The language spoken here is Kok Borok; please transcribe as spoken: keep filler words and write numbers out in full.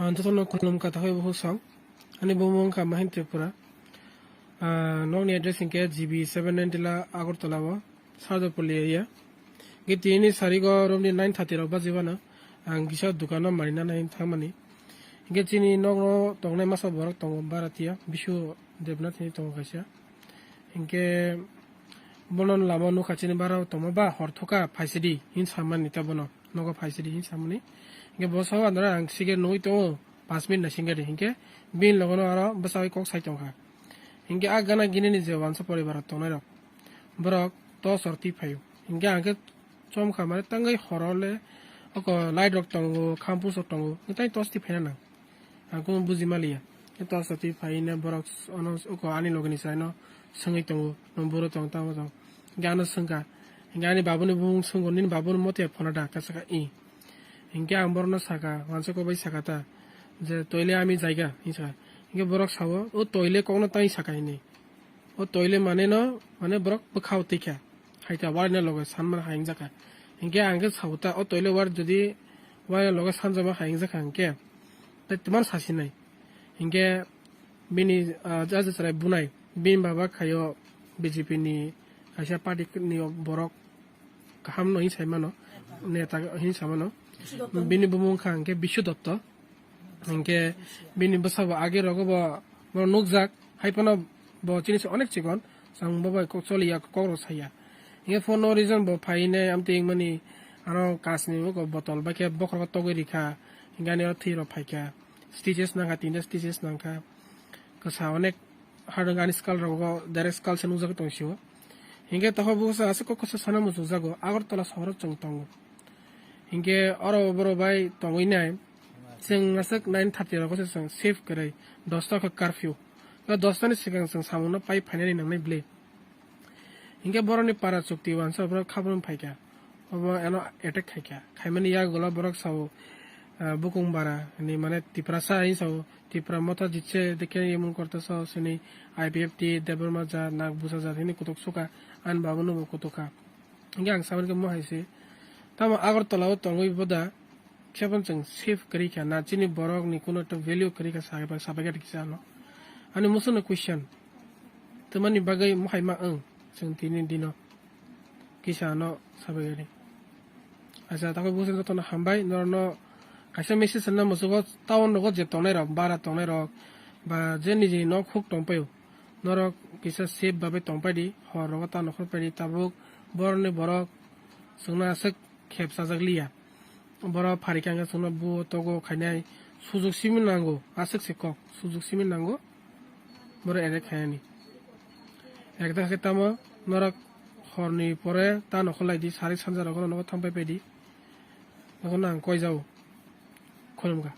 Ang jotono khulum kha, takhai bukhuk song. Ani bumung wngkha Mahin Tripura. Ah, nokni address hinkhe G B seven nine Tila Agartala o, Sarjapalli area. Hinkhe tini sarigo romni nine thirty rok bajibano ang kisa dukano marinani thangmani. Hinkhe chini nokno tongnai masa borok tongo Bharatiya, Bishu Debnath hinwi tongo kaisa. Hinkhe bono lama nukha chini bara tongma ba hor thoka phaisidi hin samani ta bono. Nogo phaisidi hin samani. Hinkhe bo sao andra ang sige nugwi tongo, paanch minute naisingkhe de. Hinkhe bini logono aro bwsai kok sai tongkha. Hinkhe a gana ginini je wansa poribar tongnai rok, borok tos rok twi phaio. Hinkhe ang khe chomkha mane tangwi horo le oko light rok tongo, khampus rok tongo, hinkhe tei tos twi phaina nang. Ang kunu buji maliya. Khe tos twi phaina borok s-, ono s-, oko ani logini chwraino swngwi tongo, "Nwng buro tong, tamo tong?" Hinkhe ano swngkha. Hinkhe ani babuni bumung swngkha, "Nini babuni mote phone da?" Khe sakha, "Ih." Hinkhe ang borokno sakha, wansa kok bai sakha ta, je, "Toile ami jaiga," hinwi sakha. Hinkhe borok sao, "O toile kokno tangwi sakha," hinwi. O toile mane no, mane borok bwkhao twi kha. Hai ta wari no loge sanmani hai wngjakha. Hinkhe ang khe sao ta, o toile wari jodi wari no loge sanjama hai wngjakha hinkhe, tei twmar sasinai. Hinkhe bini, ah, jaja chwrai bunai, bini baba khaio B J P ni kaisa party ni borok kaham no hinwi sai mano, neta hinwi sai mano. Bini bumung wngkha hinkhe Bishu Dotto. Hinkhe bini bwsa bo age rogo bo, bo nukjak, hai phano bo chini se onek chikon, chwng bo bai kok choliya, kok rok saya. Hinkhe for no reason bo phainai amtwi wngmani, ano kasni uko botol bai khe bokhorogo togwi rikha, hinkhe ani o thwi rok phaikha, stitches nangkha, tinta stitches nangkha, kwsa onek. Harwng ani skal rogo direct skal se nukjagwi tong sio. Hinkhe tokho buksa aswk kok kwsa sana muchungjago, Agartala sohoro chwng tongo. Hinkhe oro borok bai tongwi nai, chwng aswk nine thirty rogo se chwng safe kwrwi, dosta khe curfew. Khe dosta ni swkang chwng samungno pai phainani nangnai bwle. Hinkhe borokni para chukti wansa borok khabrum phaikha. Obo ano attack khaikha. Khaimani yagulo borok sao, ah, bukung bara hinwi mane Tiprasa hinwi sao. Tipra Motha jitse dekhe yemung korte sao sini I P F T Debbarma jat, Nagbusa jat hinwi kutuk sukha. Ani babuno bo kutuk kha. Hinkhe ang samani khe mo hai se. Tamo Agartala o tongwi boda. Khe phano chwng safe kwrwi kha na, chini borok ni kuno ekta value kwrwi kha, sabai, sabai kha kisa ano. Ani musu no question. Tamani bagwi mohai ma wng chwng tini dino kisa ano sabai kha di. Acha, takoi busa jotono hambai, norokno kaisa message rwna muchugo, town rogo je tongnai rok, bara tongnai rok, ba je nijini nok huk tongpaio, norok kisa safe babai tongpai di, hor rogo ta nokhor pai di, tabuk borok ni borok chwngno aswk khep chajak liya. Borok pharikha hwnkhe chwngno buo togo khainai sujuk simi nango, aswk se kok sujuk simi nango, borok erek khainani. Ekdagi khe tamo norok horni pore ta nokhor lai di, sarik sanja rogo nogo thampai pai di. Nogo nang koi jao. Khulumkha.